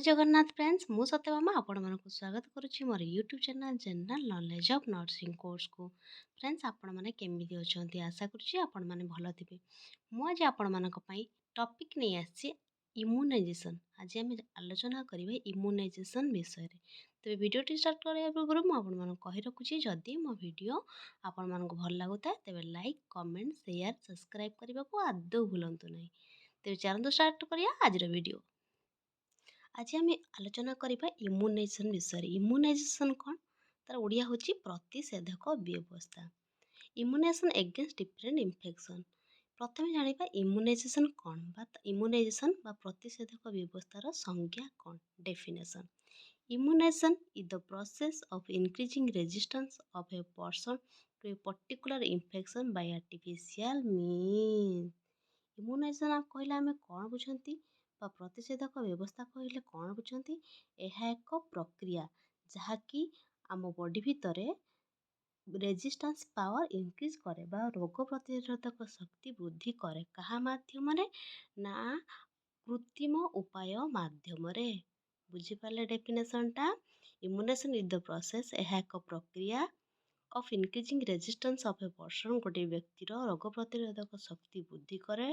Jagannath friends, ମୁଁ ସତ୍ୟଭାମା ଆପଣମାନଙ୍କୁ ସ୍ୱାଗତ କରୁଛି ମୋର YouTube channel general knowledge of nursing କୋର୍ସକୁ। Friends, ଆପଣମାନେ କେମିତି ଅଛନ୍ତି? ଆଶା କରୁଛି ଆପଣମାନେ ଭଲ ଥିବେ। ମୁଁ ଆଜି ଆପଣମାନଙ୍କ ପାଇଁ ଟପିକ୍ ନେଇ ଆସିଛି ଇମ୍ୟୁନାଇଜେସନ୍। ଆଜି ଆମେ ଆଲୋଚନା କରିବା ଇମ୍ୟୁନାଇଜେସନ୍ ବିଷୟରେ। ତେବେ ଭିଡ଼ିଓଟି ଷ୍ଟାର୍ଟ କରିବା ପୂର୍ବରୁ ମୁଁ ଆପଣମାନଙ୍କୁ କହି ରଖୁଛି, ଯଦି ମୋ ଭିଡ଼ିଓ ଆପଣମାନଙ୍କୁ ଭଲ ଲାଗୁଥାଏ, ତେବେ ଲାଇକ୍, କମେଣ୍ଟ, ସେୟାର, ସବସ୍କ୍ରାଇବ୍ କରିବାକୁ ଆଦୌ ଭୁଲନ୍ତୁ ନାହିଁ। ତେବେ ଚାଲନ୍ତୁ ଷ୍ଟାର୍ଟ କରିବା ଆଜିର ଭିଡ଼ିଓ। ଆଜି ଆମେ ଆଲୋଚନା କରିବା ଇମ୍ୟୁନାଇଜେସନ୍ ବିଷୟରେ। ଇମ୍ୟୁନାଇଜେସନ୍ କ'ଣ? ତାର ଓଡ଼ିଆ ହେଉଛି ପ୍ରତିଷେଧକ ବ୍ୟବସ୍ଥା। Immunisation against different infection. ପ୍ରଥମେ ଜାଣିବା ଇମ୍ୟୁନାଇଜେସନ୍ କ'ଣ ବା ଇମ୍ୟୁନାଇଜେସନ୍ ବା ପ୍ରତିଷେଧକ ବ୍ୟବସ୍ଥାର ସଂଜ୍ଞା କ'ଣ, definition. Immunization is the process of increasing resistance of a person to a particular infection by artificial means. Immunization କହିଲେ ଆମେ କ'ଣ ବୁଝନ୍ତି ବା ପ୍ରତିଷେଧକ ବ୍ୟବସ୍ଥା କହିଲେ କ'ଣ ବୁଝନ୍ତି? ଏହା ଏକ ପ୍ରକ୍ରିୟା ଯାହାକି ଆମ ବଡି ଭିତରେ ରେଜିଷ୍ଟାନ୍ସ ପାୱାର ଇନକ୍ରିଜ୍ କରେ ବା ରୋଗ ପ୍ରତିରୋଧକ ଶକ୍ତି ବୃଦ୍ଧି କରେ। କାହା ମାଧ୍ୟମରେ? ନା କୃତ୍ରିମ ଉପାୟ ମାଧ୍ୟମରେ। ବୁଝିପାରିଲେ ଡେଫିନେସନ୍ଟା? ଇମ୍ୟୁନାଇଜେସନ୍ is the process, ଏହା ଏକ ପ୍ରକ୍ରିୟା, of increasing resistance of a person, ଗୋଟିଏ ବ୍ୟକ୍ତିର ରୋଗ ପ୍ରତିରୋଧକ ଶକ୍ତି ବୃଦ୍ଧି କରେ,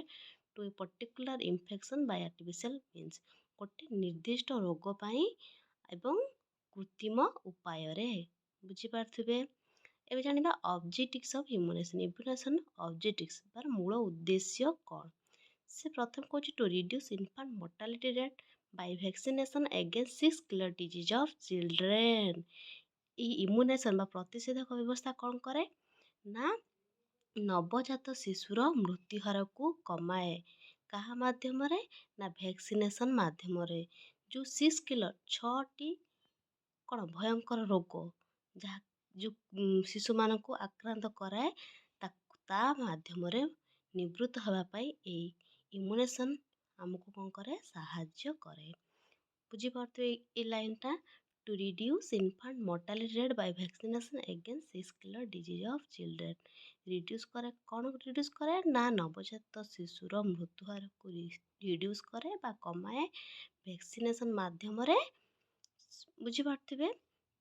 to a particular infection by artificial means, ଗୋଟେ ନିର୍ଦ୍ଦିଷ୍ଟ ରୋଗ ପାଇଁ ଏବଂ କୃତ୍ରିମ ଉପାୟରେ। ବୁଝିପାରୁଥିବେ। ଏବେ ଜାଣିବା objectives of immunization. Immunization objectives ବା ମୂଳ ଉଦ୍ଦେଶ୍ୟ କ'ଣ? ସେ ପ୍ରଥମେ କହୁଛି to reduce infant mortality rate by vaccination against six killer disease of children. ଏଇ ଇମ୍ୟୁନାଇଜେସନ୍ ବା ପ୍ରତିଷେଧକ ବ୍ୟବସ୍ଥା କ'ଣ କରେ ନା ନବଜାତ ଶିଶୁର ମୃତ୍ୟୁହାରକୁ କମାଏ। କାହା ମାଧ୍ୟମରେ? ନା ଭ୍ୟାକ୍ସିନେସନ୍ ମାଧ୍ୟମରେ। ଯେଉଁ ସିକ୍ସ କିଲର, ଛଅଟି କ'ଣ ଭୟଙ୍କର ରୋଗ ଯାହା ଯେଉଁ ଶିଶୁମାନଙ୍କୁ ଆକ୍ରାନ୍ତ କରାଏ, ତାକୁ ତା ମାଧ୍ୟମରେ ନିବୃତ୍ତ ହେବା ପାଇଁ ଏଇ ଇମ୍ୟୁନାଇଜେସନ୍ ଆମକୁ କ'ଣ କରେ? ସାହାଯ୍ୟ କରେ। ବୁଝିପାରୁଥିବେ ଏଇ ଲାଇନ୍ଟା, to reduce infant mortality rate by vaccination against six killer disease of children. Reduce କରେ। କ'ଣ ରିଡ୍ୟୁସ୍ କରେ? ନା ନବଜାତ ଶିଶୁର ମୃତ୍ୟୁହାରକୁ ରିଡ୍ୟୁସ୍ କରେ ବା କମାଏ ଭ୍ୟାକ୍ସିନେସନ୍ ମାଧ୍ୟମରେ। ବୁଝିପାରୁଥିବେ।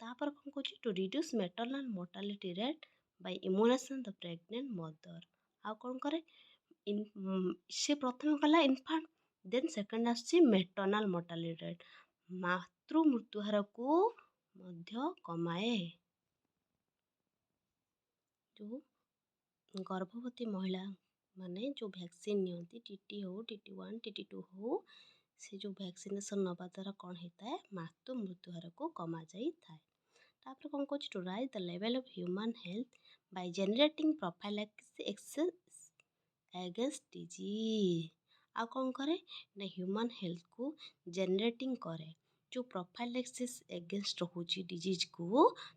ତାପରେ କ'ଣ କହୁଛି? To reduce maternal mortality rate by immunization the pregnant mother. ଆଉ କ'ଣ କରେ ସେ? ପ୍ରଥମେ କଲା ଇନଫାଣ୍ଟ, ଦେନ୍ ସେକେଣ୍ଡ ଆସୁଛି ମେଟର୍ନାଲ୍ ମୋର୍ଟାଲିଟି ରେଟ୍, ମାତୃ ମୃତ୍ୟୁହାରକୁ ମଧ୍ୟ କମାଏ। ଯେଉଁ ଗର୍ଭବତୀ ମହିଳାମାନେ ଯେଉଁ ଭ୍ୟାକ୍ସିନ୍ ନିଅନ୍ତି, ଟି ଟି ହେଉ, TT 1, TT 2 ହେଉ, ସେ ଯେଉଁ ଭ୍ୟାକ୍ସିନେସନ୍ ନେବା ଦ୍ୱାରା କ'ଣ ହେଇଥାଏ? ମାତୃ ମୃତ୍ୟୁହାରକୁ କମାଯାଇଥାଏ। ତାପରେ କ'ଣ କହୁଛି? To raise the level of human health by generating prophylaxis against disease. ଆଉ କ'ଣ କରେ ନା ହ୍ୟୁମାନ୍ ହେଲ୍ଥକୁ ଜେନେରେଟିଂ କରେ। ଯେଉଁ ପ୍ରୋଫାଇଲାକ୍ସିସ୍ ଏଗେନଷ୍ଟ ରହୁଛି ଡିଜିଜ୍କୁ,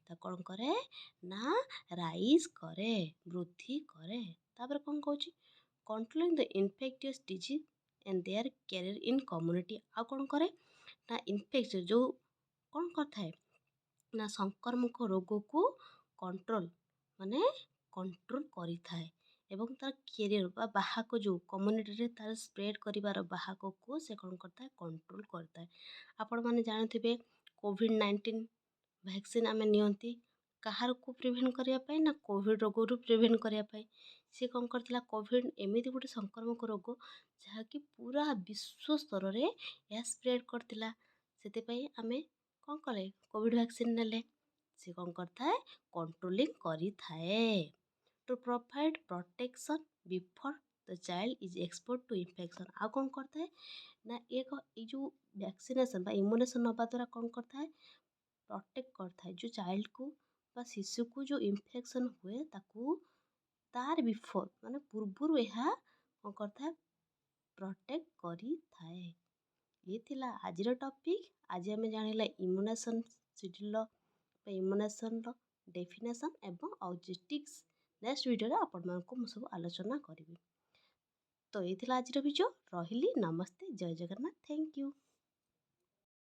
ତାକୁ କ'ଣ କରେ ନା ରାଇଜ୍ କରେ, ବୃଦ୍ଧି କରେ। ତାପରେ କ'ଣ କହୁଛି? Controlling the infectious disease and their carrier in community. ଆଉ କ'ଣ କରେ ନା ଇନଫେକ୍ସନ୍ ଯେଉଁ କ'ଣ କରିଥାଏ ନା ସଂକ୍ରାମକ ରୋଗକୁ କଣ୍ଟ୍ରୋଲ, ମାନେ କଣ୍ଟ୍ରୋଲ କରିଥାଏ ଏବଂ ତାର କ୍ୟାରିୟର ବା ବାହକ, ଯେଉଁ କମ୍ୟୁନିଟିରେ ତାର ସ୍ପ୍ରେଡ଼ କରିବାର ବାହକକୁ ସେ କ'ଣ କରିଥାଏ? କଣ୍ଟ୍ରୋଲ କରିଥାଏ। ଆପଣମାନେ ଜାଣୁଥିବେ, କୋଭିଡ଼ 19 ଭ୍ୟାକ୍ସିନ୍ ଆମେ ନିଅନ୍ତି କାହାରକୁ ପ୍ରିଭେଣ୍ଟ କରିବା ପାଇଁ? ନା କୋଭିଡ଼ ରୋଗରୁ ପ୍ରିଭେଣ୍ଟ କରିବା ପାଇଁ। ସେ କ'ଣ କରିଥିଲା? କୋଭିଡ଼ ଏମିତି ଗୋଟେ ସଂକ୍ରାମକ ରୋଗ ଯାହାକି ପୁରା ବିଶ୍ୱ ସ୍ତରରେ ଏହା ସ୍ପ୍ରେଡ଼ କରିଥିଲା। ସେଥିପାଇଁ ଆମେ କ'ଣ କଲେ? କୋଭିଡ଼ ଭ୍ୟାକ୍ସିନ୍ ନେଲେ। ସେ କ'ଣ କରିଥାଏ? କଣ୍ଟ୍ରୋଲିଂ କରିଥାଏ। To provide protection before the child is expose to infection. ଆଉ କ'ଣ କରିଥାଏ ନା ଏକ ଏଇ ଯେଉଁ ଭ୍ୟାକ୍ସିନେସନ୍ ବା ଇମ୍ୟୁନେସନ୍ ନେବା ଦ୍ୱାରା କ'ଣ କରିଥାଏ? ପ୍ରୋଟେକ୍ଟ କରିଥାଏ ଯେଉଁ ଚାଇଲ୍ଡକୁ ବା ଶିଶୁକୁ ଯେଉଁ ଇନଫେକ୍ସନ୍ ହୁଏ, ତାକୁ ତାର ବିଫୋର୍, ମାନେ ପୂର୍ବରୁ ଏହା କ'ଣ କରିଥାଏ? ପ୍ରୋଟେକ୍ଟ କରିଥାଏ। ଇଏ ଥିଲା ଆଜିର ଟପିକ୍। ଆଜି ଆମେ ଜାଣିଲେ ଇମ୍ୟୁନେସନ୍ ସିଡ୍ୟୁଲ୍ର ବା ଇମ୍ୟୁନେସନ୍ର ଡେଫିନେସନ୍ ଏବଂ ଅବଜେକ୍ଟିଭ୍ସ। ନେକ୍ସଟ ଭିଡ଼ିଓରେ ଆପଣମାନଙ୍କୁ ମୁଁ ସବୁ ଆଲୋଚନା କରିବି। ତ ଏଇ ଥିଲା ଆଜିର ଭିଡ଼ିଓ। ରହିଲି, ନମସ୍ତେ, ଜୟ ଜଗନ୍ନାଥ, thank you.